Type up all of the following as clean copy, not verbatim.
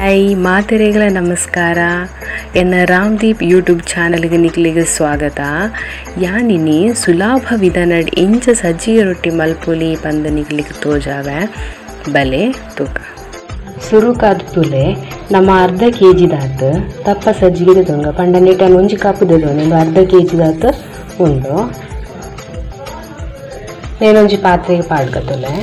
Hi ಮಾತೆರೆಗಳ ನಮಸ್ಕಾರ. ಎನ್ನ ರಾಮದೀಪ್ YouTube ಚಾನಲ್ಗೆ ನಿಕ್ಲಿಗೆ ಸ್ವಾಗತ. ಯಾನಿನಿ ಸುಲಭ ವಿಧಾನಡ್ ಇಂಚ ಸಜ್ಜಿಗೆ ರೊಟ್ಟಿ ಮಲ್ಪುಲಿ ಪಂದ ನಿಕ್ಲಿಗೆ ತೋಜಾವೆ ಬಲೆ ತೂಕ ಸುರುಕಾದ ತುಲೆ ನಮ್ಮ ಅರ್ಧ ಕೆ ಜಿದಾತ್ ತಪ್ಪ ಸಜ್ಜಿಗೆ ತೊಂಗ ಪಂಡ ನೆಟನ್ ಒಂಜಿ ಕಪ್ ಒಂದು ಅರ್ಧ ಕೆ ಜಿದಾತ್ ಉಂಡು. ನೇನೊಂಜಿ ಪಾತ್ರೆಗೆ ಪಾಡ್ಕತ್ತೊಲೆ.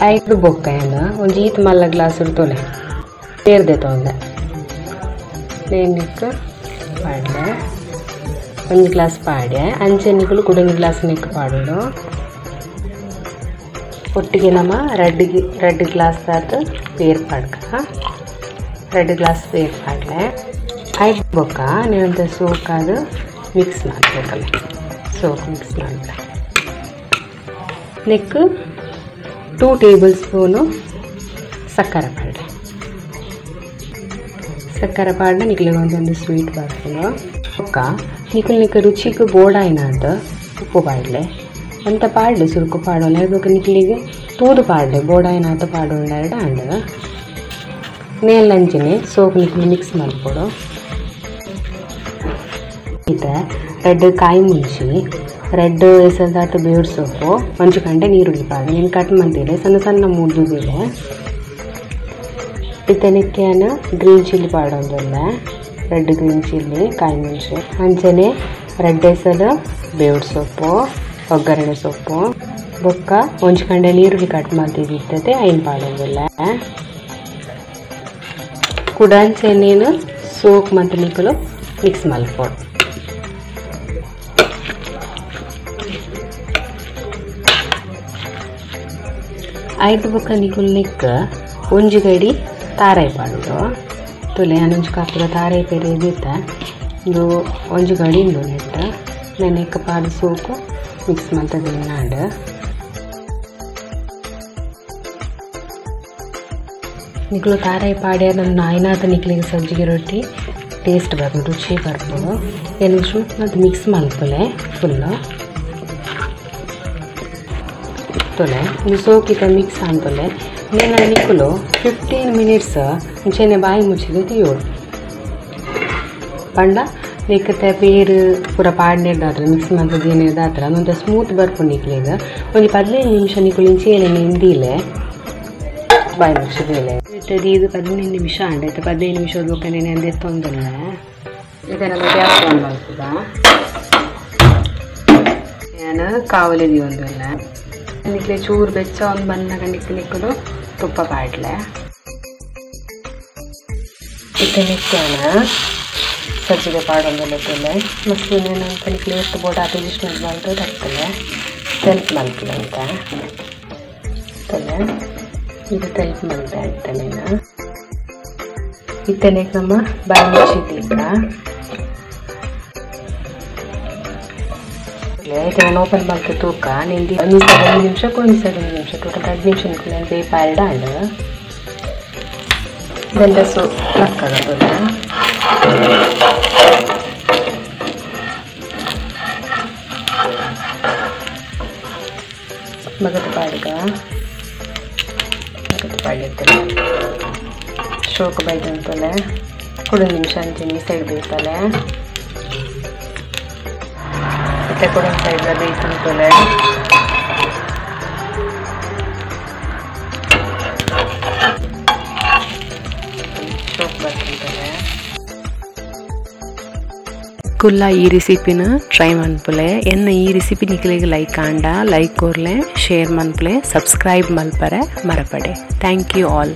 ಐದು ಬೊಕ್ಕಯನ ಒಂಜಿ ಈತ್ ಮಲ್ಲ ಗ್ಲಾಸ್ ತೊಲೆ ತೇರ್ದೆ ತೊಂದೆ ನೇನಕ್ಕೆ ಪಾಡ್ಲೆ ಒಂದು ಗ್ಲಾಸ್ ಪಾಡ್ಯ ಅಂಚೆನಿಗಳು ಕುಡೊಂದು ಗ್ಲಾಸ್ ನೆಕ್ ಪಾಡೋಡು. ಒಟ್ಟಿಗೆ ನಮ್ಮ ರೆಡ್ ಗ್ಲಾಸ್ ದಾತ್ ಪೇರ್ ಪಾಡ್ಕ ರೆಡ್ ಗ್ಲಾಸ್ ಪೇರ್ ಪಾಡ್ಲೆ. ಐದು ಬೊಕ್ಕ నేనంత ಸೋಕಾದ ಮಿಕ್ಸ್ ಮಾಡಬೇಕಲ್ಲ, ಸೋಕ್ ಮಿಕ್ಸ್ ಮಾಡ್ದೆ. ನೆಕ್ 2 ಟೇಬಲ್ ಸ್ಪೂನು ಸಕ್ಕರೆ ಪಾಡ್ಲೆ. ಸಕ್ಕರೆ ಪಾಡ್ಲೆ ನಿಕ್ಲಿಗೆ ಒಂದೊಂದು ಸ್ವೀಟ್ ಬರ್ಪುಂಡು. ಬೊಕ್ಕ ನಿಕುಲ್ ನಿಕ್ಕ ರುಚಿಗೆ ಬೋಡಾಯಿನಾದ ಉಪ್ಪು ಪಾಡ್ಲೆ ಅಂತ ಪಾಡ್ಲೆ ಸುರುಕು ಪಾಡೋಣ. ಬೊಕ್ಕ ನಿಕ್ಲಿಗೆ ತೂದು ಪಾಡ್ಲೆ ಬೋಡಾಯಿನಾದ ಪಾಡೋಣ ಎರಡು ಅಂಡ್ ನೇಲಂಚನೆ ಸೋಪ್ ನಿಕ್ಲಿ ಮಿಕ್ಸ್ ಮಾಡ್ಕೊಡು. ಇತ್ತೆ ರೆಡ್ ಕಾಯಿ ಮುಂಚಿ ರೆಡ್ ಎಸಲ್ದಾತ ಬೇವ್ರ ಸೊಪ್ಪು ಒಂಜಿ ಗಂಟೆ ನೀರುಳ್ಳಿ ಪಾಡ್ಲೆ ನೀನು ಕಟ್ ಮಂತಿಲ್ಲ ಸಣ್ಣ ಸಣ್ಣ ಮುರ್ದುದಿಲ್ಲ. ಇತ್ತನಕ್ಕೆನ ಗ್ರೀನ್ ಚಿಲ್ಲಿ ಪಾಡೋದಲ್ಲ, ರೆಡ್ ಗ್ರೀನ್ ಚಿಲ್ಲಿ ಕಾಯಿ ಮುಂಚಿ ಅಂಚನೆ ರೆಡ್ ಎಸಲು ಬೇವ್ರ ಸೊಪ್ಪು ಒಗ್ಗರಣೆ ಸೊಪ್ಪು ಬೊಕ್ಕ ಒಂಜಿ ಗಂಟೆ ನೀರುಳ್ಳಿ ಕಟ್ ಮಾಡ್ತಿದ್ದಿರ್ತದೆ ಐನ್ ಪಾಡೋದಿಲ್ಲ. ಕುಡಂಚೆನೇನು ಸೋಕ್ ಮತ್ತು ನಿಕ್ಕಲು ಮಿಕ್ಸ್ ಮಲ್ಪೊಡು. ಐದು ಬೊಕ್ಕ ನಿಕುಲ್ ನಿಕ್ಕ ಒಂಜಿ ಗಡಿ ತಾರಾಯಿ ಪಾಡೋದು. ತುಲೆ ಒಂಜಿ ಕಾಪುದ ತಾರಾಯಿ ಪೇರೆ ಇದ್ದಿತ್ತ ಇಂದು ಒಂಜಿ ಗಡಿ ಇಂದು ನೆಟ್ಟ ನೆನೆಕ್ಕ ಪಾಡು ಸೋಕು ಮಿಕ್ಸ್ ಮಾಡ್ತದೆ ನಾಡು. ನಿಕ್ಲು ತಾರಾಯಿ ಪಾಡ್ಯ ನಮ್ಮ ನಾಯಿನಾಥ ನಿಕ್ಲಿಗೆ ಸಜ್ಜಿಗೆ ರೊಟ್ಟಿ ಟೇಸ್ಟ್ ಬರ್ಬೋದು, ರುಚಿ ಬರ್ಬೋದು. ಏನು ಶೂಟ್ ಮತ್ತು ಮಿಕ್ಸ್ ಮಲ್ಪಲೆ ಫುಲ್ಲು ತೊಲೆ ಇದು ಸೋಕಿತ ಮಿಕ್ಸ್ ಅಂತೊಲೆ. నేను ನಿಕ್ಕಲು 15 ಮಿನಿಟ್ಸ್ ಮುಂಚೆನೆ ಬಾಯಿ ಮುಚ್ಚಿದ್ದು ತೀಯೋಡು ಪಂಡ ನಿಕ್ಕತೆ ಪೇರು ಪೂರ ಪಾಡ್ನೇದಾತ್ರ ಮಿಕ್ಸ್ ಮಾಡ್ತದ್ದು ಏನೇದಾತ್ರ ಅದೊಂದು ಸ್ಮೂತ್ ಬರ್ಪು ನಿಕ್ಲಿಗ ಒಂದು 15 ನಿಮಿಷ ನಿಕ್ಕಲು ಇಂಚೆನೆ ನಿಂದಿಲೆ ಬಾಯಿ ಮುಚ್ಚಿದಿಲ್ಲ. ಇದು 15 ನಿಮಿಷ ಅಂಡ ಆಯ್ತು. 15 ನಿಮಿಷ ಓದ್ಬೇಕಂದ್ರೆ ಅಂದೆ ತೊಂದಲ್ಲ. ಇದೆ ನಮ್ಮ ಗ್ಯಾಸ್ ಆನ್ ಮಾಡ್ತದ ನಾನು ಕಾವಲಿದ್ದೀವಿ ಒಂದಲ್ಲ. ನಿಕ್ಲೆ ಚೂರು ಬೆಚ್ಚ ಒಂದು ಬಂದಾಗ ನಿಕ್ಕ ನಿಕ್ಕಲು ತುಪ್ಪ ಪಾಡ್ಲೆ. ಇತ್ತೆ ನಿಕ್ಕೇನ ಸಜ್ಜಿಗೆ ಪಾಡೊಂದಲ್ಲ ತೊಲೆ ಮಸ್ತ್ ಏನಂತ ನಿಕ್ಲೆ ಎಷ್ಟು ಬೋಟ್ ಆತ ಇಷ್ಟು ಬಂತು ತಗ್ತಲೆ ತೆಲ್ಪ್ ಮಲ್ಪಲೆ ಅಂತ ತೊಲೆ ಇದು ತೆಲ್ಪ್ ಮಲ್ಪೆ ಆಗ್ತಾನೆ. ಇತ್ತನೆ ನಮ್ಮ ಬಾಯಿ ಮುಚ್ಚಿದ್ದೀಗ ನಾನು ಓಪನ್ ಮಾಡ್ತು ತೂಕ ನಿಂದು ಒಂದು ನಿಮಿಷಕ್ಕೆ ಒಂದು 7 ನಿಮಿಷ ಟೋಟಲ್ 2 ನಿಮಿಷ ನಿಂತು ಬೇಪಾರ್ಡ ಅಂಡ್ ಇದೆಲ್ಲ ಸೊ ಲಕ್ಕಾಗತ್ತಲ್ಲ. ಮಗದ ಪಾಡ್ಗ ಮಗದ ಪಾಡಿರ್ತದೆ ಶೋಕ ಬೈದಂತಲೆ ಕೊಡು ನಿಮಿಷ ಅಂತೀನಿ ಸೈಡ್ ಬೇಯ್ತಲೆ ಮತ್ತೆ ಕೂಡ ಸೈಡ್ ಬೇಯಿಸ್ತಂತಲೆ. ಶೋಕ್ ಬರ್ತಂತಲೆ ಕುಲ್ಲ ಈ ರೆಸಿಪಿನ ಟ್ರೈ ಮನ್ಪುಲೆ. ಎನ್ನ ಈ ರೆಸಿಪಿ ನಿಕ್ಲಿಗೆ ಲೈಕ್ ಆಂಡ ಲೈಕ್ ಕೊರ್ಲೆ ಶೇರ್ ಮನ್ಪುಲೆ ಸಬ್ಸ್ಕ್ರೈಬ್ ಮಲ್ಪರೆ ಮರಪಡೆ. Thank you all.